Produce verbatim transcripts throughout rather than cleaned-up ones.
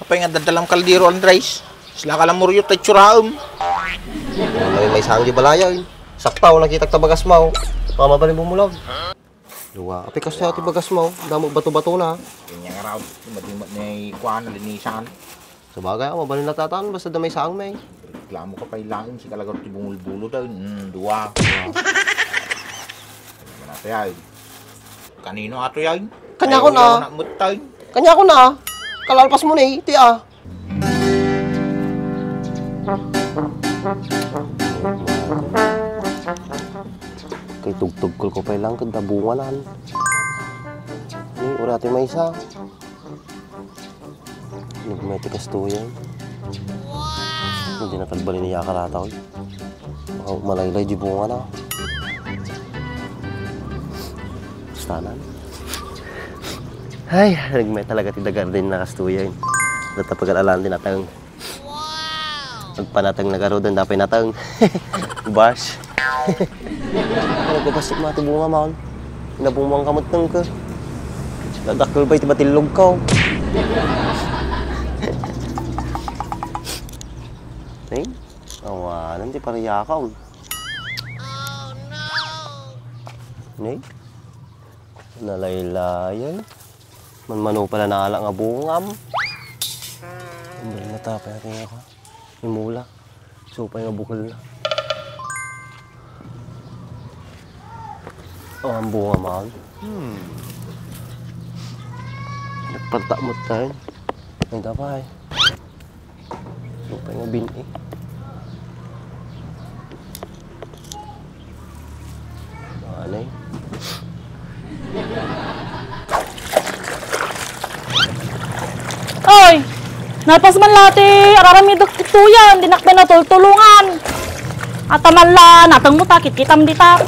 Apay nga daddalam kaldero, Andres? Sila ka lang muriot ta itsuraem. Ano yung may sanggi balayan? Saktaw, nakitak ta bagas mo. Baka mabalin bumulag. Luwa, apay kastoy ti bagas mo. Damo bato-bato na. Kanya nga raw, madimat na ikuan, linisan. Sabagay, ah, mabalin na tatan, basta da may saang may. Reklamo ka pay laeng, sika lagar ti bumulbulo da. Hmm, dua. Ano na to yan? Kanino ato yan? Kanya ko na. Ayaw na, mutay. Kanya ko na. Kalalpas mo na eh, ti ah. Kay tugtugkol ko pay lang, kada bunganan. Ni, ura ti maysa. Nagmay ti kastoyan. Hindi na kalbali ni Yaka rata, oy. Wow, malaylay di bunga na. Stanan. Ay, nagmay talaga ti dagarden na kastoyan. Data pagal-alan din atang. Agpanateng na garuden, dapay nateng. Bars. Ano, babasik mo ati bunga, maon? Nabumuang ka met neng ka. Dadakkel ba iti batillog ka, oh? Eh? Awanan ti pariyakaw. Ne? Nalaylay. Manmano pala naala nga bungam. Ang bali na tapay natin ako. Imula. Supay nga bukal na. Oh, ang bunga man. Hmm. Nagparta mo tayo. Ay, tapay. Supay nga bin-i. Anay. Oy! Nalpas man la ti araramidek ti tuyan, dinak pay natultulongan. Ata man la, nateng mo ta, kitkitam dita.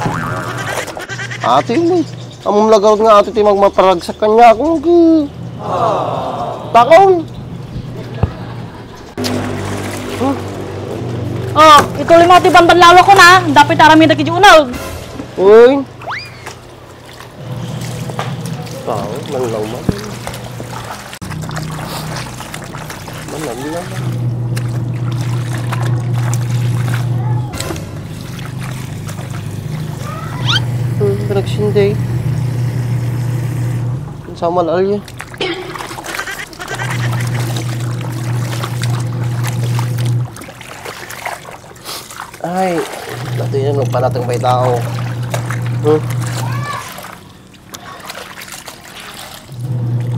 Ate mo, amom lagarod nga ate ti magmaparagsak kanya akong gi-, takaon. Oh, ituloy mo ti banbanlawa ko na. Dapit aramidek iti uneg. Uy. Tao, manlaw man. Manlaw man. Hmm, production day. Ang sama na alya. Ay, dati yan, magpanatang pa'y tao. Hmm?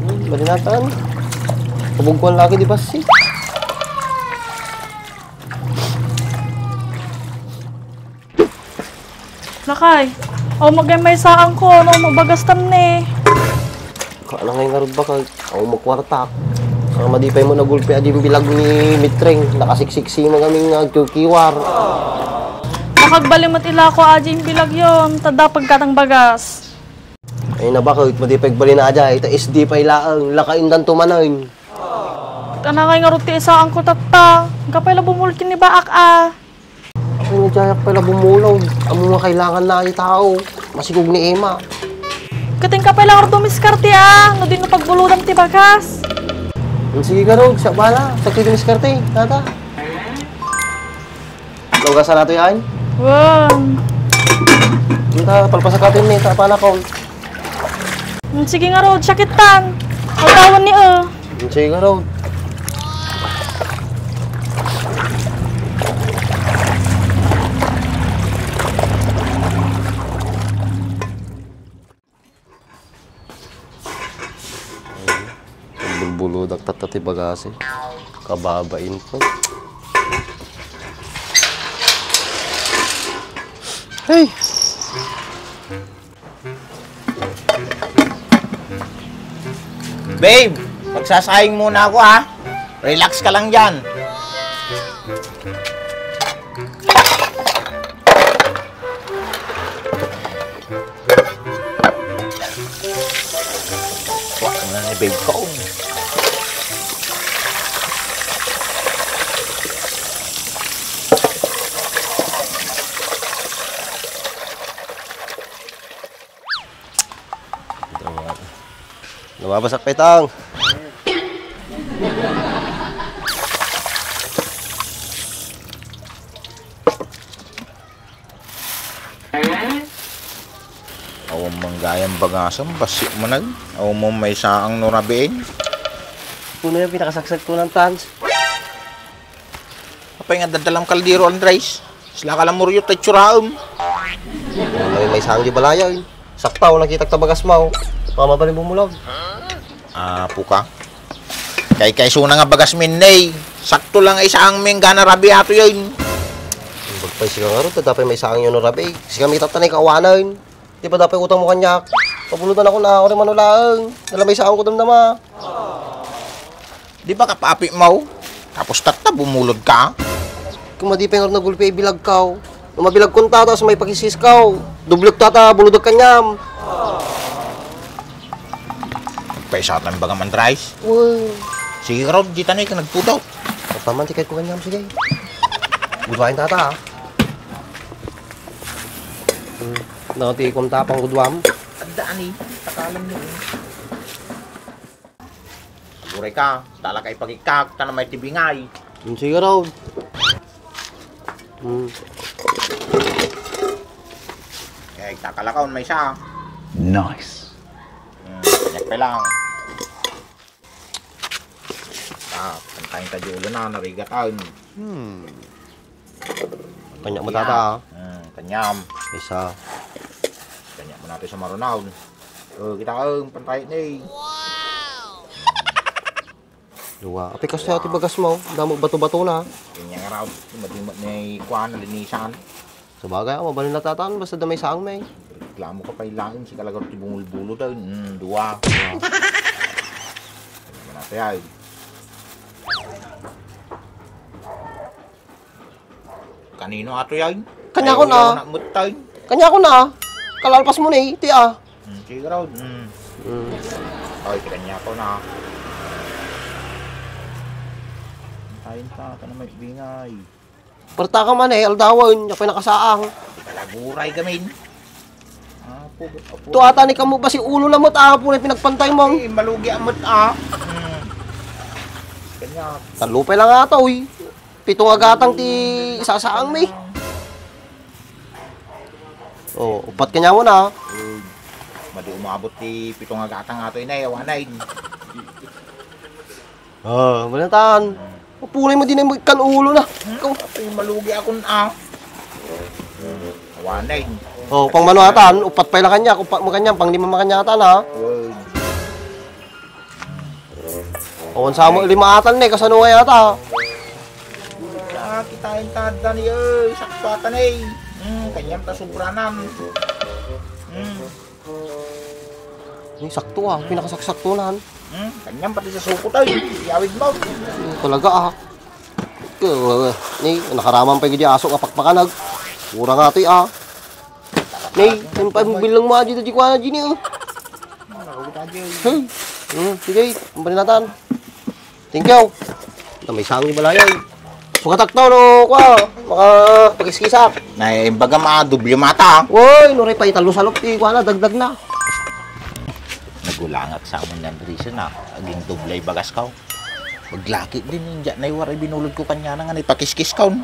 Hmm, balinatan. Kabugkuan lagi di basi. Lakay, aw magay may saang ko, no, mabagastan ni. Kaano ngay ngarud ba kag, aw makwartak. Ang madipay mo nagulpi a dimbilag ni Mitreng, nakasiksiksi mo kami nga agkiwkiwar. Makagbali met ila ko aja imbilag yon, ta dapag katang bagas. Ay na bakit, madipay bali na aja, ita S D pay laeng, lakaindan tumanen. Kanangay ngarud ti isaang ko tatta, kapay la bumulkin ni baak a. Ay, nadyayak pala bumulog. Amo nga kailangan na ti tao. Masigog ni Emma. Kating ka pala nga dumiskarte, ah. No di no pagbulodam ti bagas. Hmm, sige ka, Rog. Siya bala. Sa kayo dumiskarte. Nata. Lugasan nato yan. Wan. Nata, palpasak natin ni. Tapa na, Kong. Hmm, sige nga, Rod. Sakit tan. Ang tawon ni, eh. Hmm, sige nga, Rod. Bulbulodak tatta ti bagas, eh. Kababain po. Hey! Babe, magsasaying muna ako, ha. Relax ka lang dyan. Wa na ni babe ko. Lumabasak pa itang. Dayang bagasem, bassit man ay. Awan mo maysaang no rabii. Puno yung pinakasaksak ko ng tans. Apay nga dadalam kaldero, Andres? Sila ka lang muryot ta itsuraem. Ano yung maysaang di balayan? Sakto, nakitak ta bagas mo. Mamabalin bumulag. Apo ka. Kay kay suna nga bagas min, ne. Sakto lang ay saang mi gana rabii ato yan. Bagpay sika nga ron, ta dapay maysaang yun no rabii. Sika mi tatanay kaawanan. Di ba dapay utang mo kanyak? Pabuludan ako na, ore manulaeng. Dala maysaang ko damdama. Di ba kapapi mo? Tapos tatta bumulod ka? Kung madi pa nga nagulpi, bilag kaw. No mabilag kun tata, sa may pakisis kaw. Dublek tata, buludak kanyam. Paisatan baga man, Trais? Uy. Sige, Rod, di tanay ka nagpudot. Taman, tiket ko kanyam, sige. Guduain tata, ah. Hmm. No, ti kun tapang guduam. Adda ani, takalan mo, eh. Aguray ka, dala ka ipagikak, ta na may tibingay. Hmm, sige raw. Hmm. Eh, takalakaw, maysa. Nice. Hmm, nagpe lang. Ah, pantayin ta di ulo na, narigatan. Hmm. Kanya mo, tata, ah. Hmm, kanyam. Isa. Kanya mo natin sa marunaw. Oh, kita ang pantay ni. Dua. Api, kasi ati bagas mo, damo bato-bato na. Kanya nga raw, madi-, ni kuan, linisan. Sabagay, ah, mabalin na tatan, basta da maysaang mi. Reklamo ka pay laeng, si kalagar ti bungulbulo da. Hmm, dua. Kanya mo natin ay. Kanino ato yan? Kanya ko na. Ay, wala na, mutay. Kanya ko na. Kalalpas mo ni, ti, ah. Hmm, sige raw. Hmm. Hmm. Ay, kanya ko na. Tayo ta, ito na may bingay. Parta ka man, eh, aldawan, yung pinakasaang. Malaguray gamin. Apo, apo. To ata ni kamo ba si ulo na mo, ta, apo na pinagpantay mo. Eh, malugi ang mat, ah. Hmm. Kanya. Talupay lang ata, uy. Pito nga gatang ti isasaang mi. Oh, upat kanya mo na. Eh, madi umabot ti pito nga gatang ato, inay, awanay. Oh, balatan. Mapunay mo din ang kan ulo na. Hmm? Ikaw. Ay, malugi akon, ah. Awanay. Oh, pang manuatan, upat pay la kanya, upat mo kanya, pang lima mo kanya atan, ha? Uy. Awan sa mo, lima atan, ne, kasano nga yata? Ah, kitain ta, Dani, eh, sakto atan, eh. Hmm, kanyam ta sobranan. Hmm. Ni sakto, ah, pinakasaksakto na, han. Hmm, kanyam pati sa sukot, ay, iyawid mo. Hmm, talaga, ah. Ke, ni, nakaraman pa yung aso nga pakpakanag. Mura nga to, ah. Ni, yung pagbilang mo, adi, di ko, adi, ni, oh. Nakakita, Jay. Hmm, hmm, sige, ang balinatan. Thank you. Na may sangi balayan. Sukatak to, no, kwa, makapakiskisak. Na, eh, baga ma, doble mata. Woy, no, repay, talo salop, eh, kwa na, dagdag na. Nagulangak sa amin ng reason, ah. Aging doble bagas ka, oh. Maglaki din, inja na iwar, ibinulod ko kanya na nga, ipakiskis ka, oh.